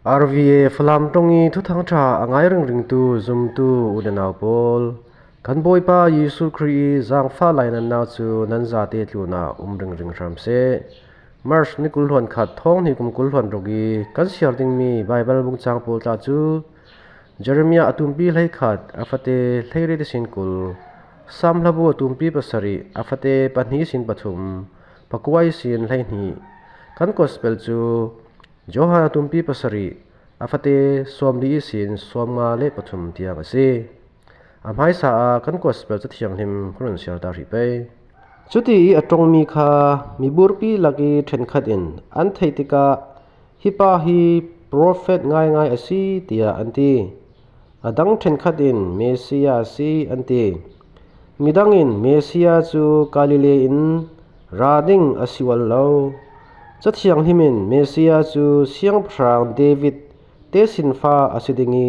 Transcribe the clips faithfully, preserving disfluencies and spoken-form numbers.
R V A Falam ṭawng i thuthang ṭha a ngai ringringtu zumtu u le nau pawl, kan Bawipa Jesu Khrih i zangfah lainatnau chu nan zate tlunah um ringring hram seh. March ni kul hluan khat, thawng hnih kum kul hluan ruk i kan siar dingmi Baibal bung chang pawl tla chu Jeremiah a tumpi hleikhat, a fate hleiriat ihsin kul, Sam hlabu a tumpi pasarih, a fate pahnih ihsin pathum, pakua ihsin hleihnih. Kan Gospel chu Johan a tumpi pasarih, a fate sawmli ihsin sawmnga le pathum tiang a si. A hmaisa a kan Gospel Cathianghlim ka run siar ta hrih pei. Chuti i a ṭawngmi kha miburpi lak i ṭhenkhat in an theih tikah, "Hi pa hi profet ngaingai a si," tiah an ti. A dang ṭhenkhat in, "Messiah a si," an ti. Midang in, "Messiah cu Galilee in ra ding a si ual lo. Cathianghlim in Messiah cu siangpahrang David tesinfa a si ding i,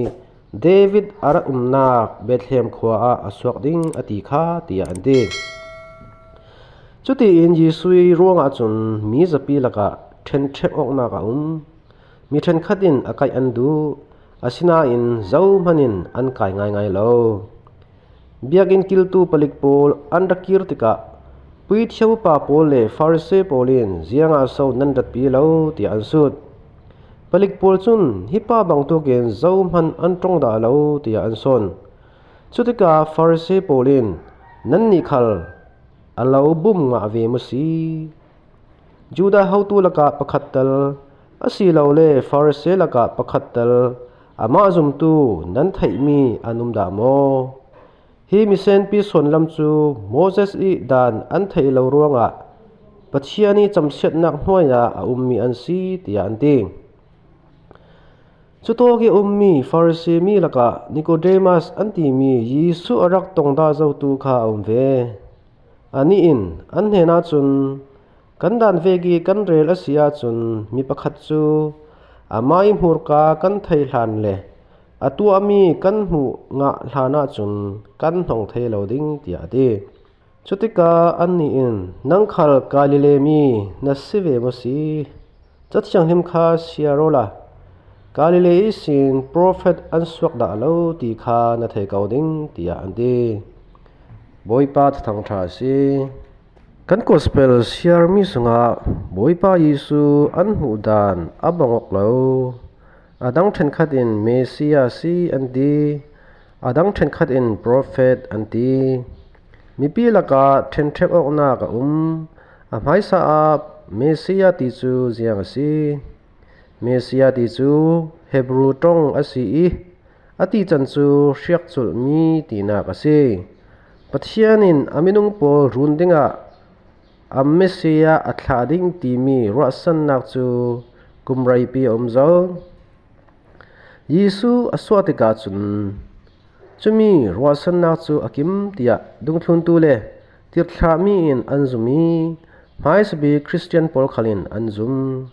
David a rak umnak Bethlehem khua ah a suak ding a ti kha," tiah an ti. Cutiin Jesuh i ruangah cun mi zapi lakah ṭhenṭhek awknak a um. Mi ṭhenkhat in a kaih an duh, asinain zohman in an kai ngaingai lo. Biakinn kiltu palik pawl an ra kir tikah, puithiam upa pawl le Farasi pawl in, "Ziangah so nan ratpi lo?" tiah an sut. Palik pawl cun, "Hi pa bangtuk in zohman an ṭong dah lo," tiah an sawn. Cutikah Farasi pawl in, "Nannih khal a lo bum ngah ve maw si? Judah hotu lakah pakhat tal, asilole Farasi lakah pakhat tal, amah zumtu nan theihmi an um dah maw? Hi misenpi suanlam cu Moses i dan an theih lo ruangah Pathian i camsiatnak hnuai ah a ummi an si," tiah an ti. Cutawk i a ummi Farasi mi lakah Nicodemus an timi Jesuh a rak tong dah zotu kha a um ve. Anih in an hnenah cun, "Kan dan vek i kan rel a si ahcun mi pakhat cu amah i hmurka kan thei hlan le a tuahmi kan hmuh ngah hlan ahcun kan hnong thei lo ding," tiah a ti. Cutikah annih in, "Nang khal Galilee mi na si ve maw si? Cathianghlim kha siar awla Galilee ihsin profet an suak dah lo ti kha na thei ko ding," tiah an ti. Bawipa thuthang ṭha a si. Kan Gospel siarmi sungah Bawipa Jesuh an hmuh dan a bang awk lo. A dang ṭhenkhat in Messiah a si an ti, a dang ṭhenkhat in profet an ti. Mipi lakah ṭhenṭhek awknak a um. A hmaisa ah Messiah ti cu ziang a si? Messiah ti cu Hebru ṭong a si i, a tican cu hriakculhmi tinak a si. Pathian in a minung pawl run dingah a Messiah a thlah ding timi ruahsannak cu kum reipi a um zo. Jesuh a suah tikah cun cumi ruahsannak cu a kim tiah dungthluntu le tirhthlahmi in an zum i, hmaisabik Khristian pawl khal in an zum.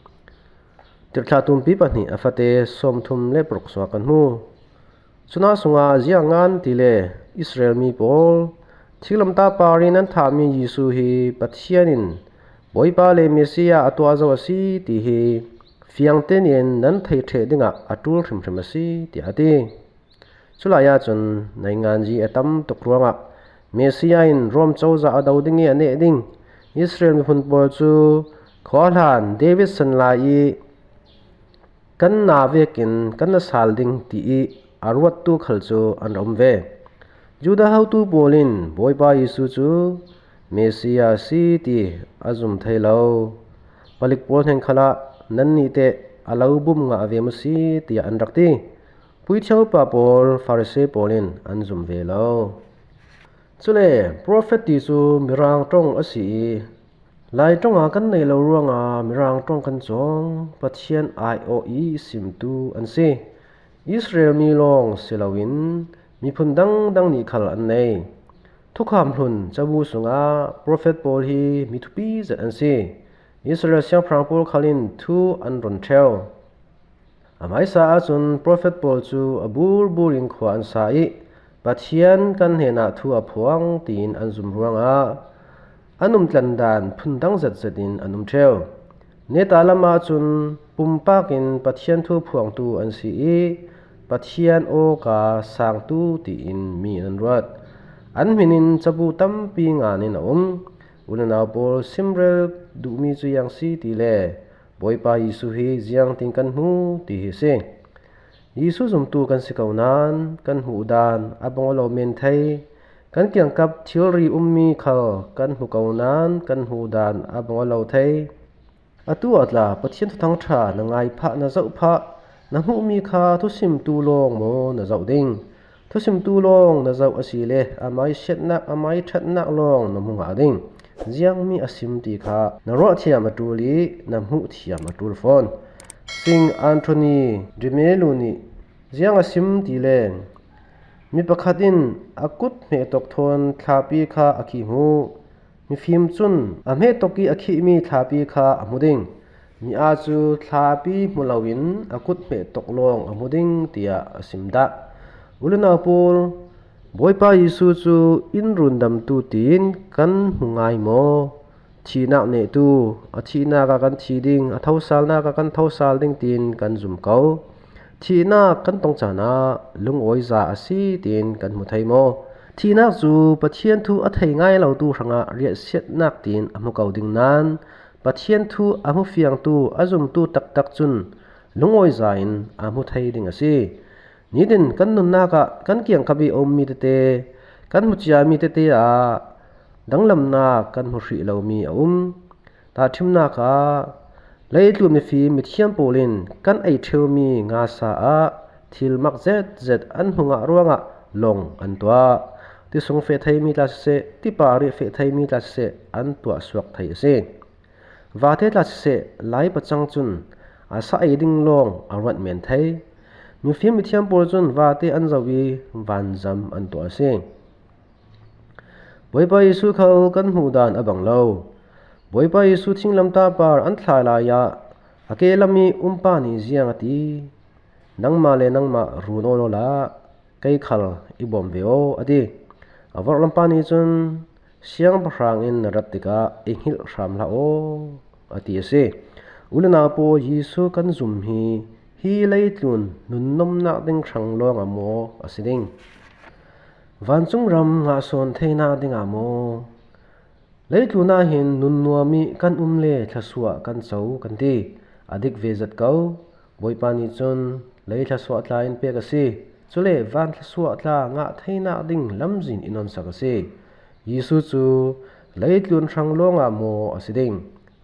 Tirhthlah tumpi pahnih a fate sawmthum le paruk sungah kan hmu. Cunah sungah ziangan tile Israel mi pawl, thinglamtah par in an thahmi Jesuh hi Pathian in Bawipa le Messiah a tuah zo a si ti hi fiang tein nan theih ṭheh dingah a ṭul hrimhrim a si, tiah a ti. Culai ahcun nainganzi a tam tuk ruangah Messiah in Rom cozah a do ding i a neh ding Israel miphun pawl cu khuahlan David san lai i kan na vekin kan na sal ding ti i a ruattu khal cu an ra um ve. Judah hotu pawl in Bawipa Jesuh cu Messiah a si ti a zum thei lo. Palik pawl hnen khalah, "Nannih teh a lo bum ngah ve maw si?" tiah an rak ti. Puithiam upa pawl, Farasi pawl in an zum ve lo. Cule profet ti cu Mirang ṭong a si i, Lai ṭongah kan nei lo ruangah Mirang ṭong kan cawng, Pathian aiawh i simtu an si. Israel mi lawng si loin miphun dangdang nih khal an nei. Thukham hlun cabu sungah profet pawl hi mi thupi zet an si. Israel siangpahrang pawl khal in thu an run ṭheu. A hmaisa ahcun profet pawl cu a burbur in khua an sa i, "Pathian kan hnenah thu a phuang," tiin an zum ruangah an umtlan dan phundang zetzet in an um ṭheu. Neta lamah cun pumpakin Pathian thu phuangtu an si i Pathian awka sangtu tiin mi an ruat. An hminin cabu tampi ngan in a um. U le nau pawl, simrel duhmi cu ziang si ti le Bawipa Jesuh hi ziangtin kan hmu ti hi a si. Jesuh zumtu kan si ko nain kan hmuh dan a bang aw lo men thei. Kan kiangkap thilri ummi khal kan hmu ko nain kan hmuh dan a bang aw lo thei. Atu ah tla Pathian Thuthang ṭha na ngai phah, na zoh phah, na hmuhmi kha thusimtu lawng maw na zoh ding? Thusimtu lawng na zoh a si le amai siatnak, amai ṭhatnak lawng na hmu ngah ding. Ziangmi a sim ti kha na ruah thiam a ṭul i na hmuh thiam a ṭul fawn. Saint Anthony de Mello nih ziang a sim ti le mi pakhat in a kut hmeh tok thawn thlapi kha a khih hmuh. Mifim cun a hmeh tok i a khihmi thlapi kha a hmu ding. Mi aa cu thlapi hmu loin a kut hmeh tok lawng a hmu ding, tiah a sim dah. U le nau pawl, Bawipa Jesuh cu in rundamtu tiin kan hmu ngai maw? Thihnak nehtu, a thihnak ah kan thi ding, a thosalnak ah kan thosal ding tiin kan zum ko. Thihnak kan tong caan ah lungawiza a si tiin kan hmu thei maw? Thihnak cu Pathian thu a thei ngai lotu hrangah riahsiatnak tiin a hmu ko ding nain Pathian thu a hmu fiangtu, a zumtu taktak cun lungawiza in a hmu thei ding a si. Nitin kan nunnak ah kan kiangkap i a ummi tete, kan hmu ciami tete ah danglamnak kan hmu hrih lomi a um. Tahṭhimnak ah leitlun mifim mithiam pawl in kan ei ṭheumi ngasa ah thil mak zetzet an hmu ngah ruangah lawng an tuah. Ti sung feh theimi tla siseh, ti parih feh theimi tla siseh an tuah suak thei a si. Vate tla siseh, Lai pacang cun a sa ei ding lawng a ruat men thei. Mifim mithiam pawl cun vate an zoh i vanzam an tuah a si. Bawipa Jesuh khal kan hmuh dan a bang lo. Bawipa Jesuh thinglamtah par an thlai lai ah a ke lam i umpa nih ziang a ti? Nangmah le nangmah run aw law la, kei khal i bawm ve aw, a ti. A vorhlampa nih cun, siangpahrang in na rat tikah i hngilh hram hlah aw, a ti a si. U le nau pawl, Jesuh kan zum hi hi leitlun nunnomnak ding hrang lawngah maw a si ding? Vancung ram ngah sawn theinak dingah maw? Leitlun ah hin nun nuam i kan um le thluasuah kan co kan ti. A dik ve zet ko. Bawipa nih cun lei thluasuah tla in pek a si. Cule van thluasuah tla ngah theinak ding lamzin in onsak a si. Jesuh cu leitlun hrang lawngah maw a si ding?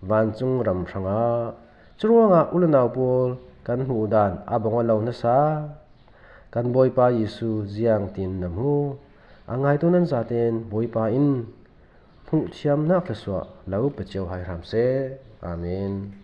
Vancung ram hrangah. Curuangah u le nau pawl, kan hmuh dan a bang aw lo nasa. Kan Bawipa Jesuh ziangtin na hmu? A ngaitu nan zaten Bawipa in hmuh thiamnak thluasuah lo pe cio hai hram seh. Amen.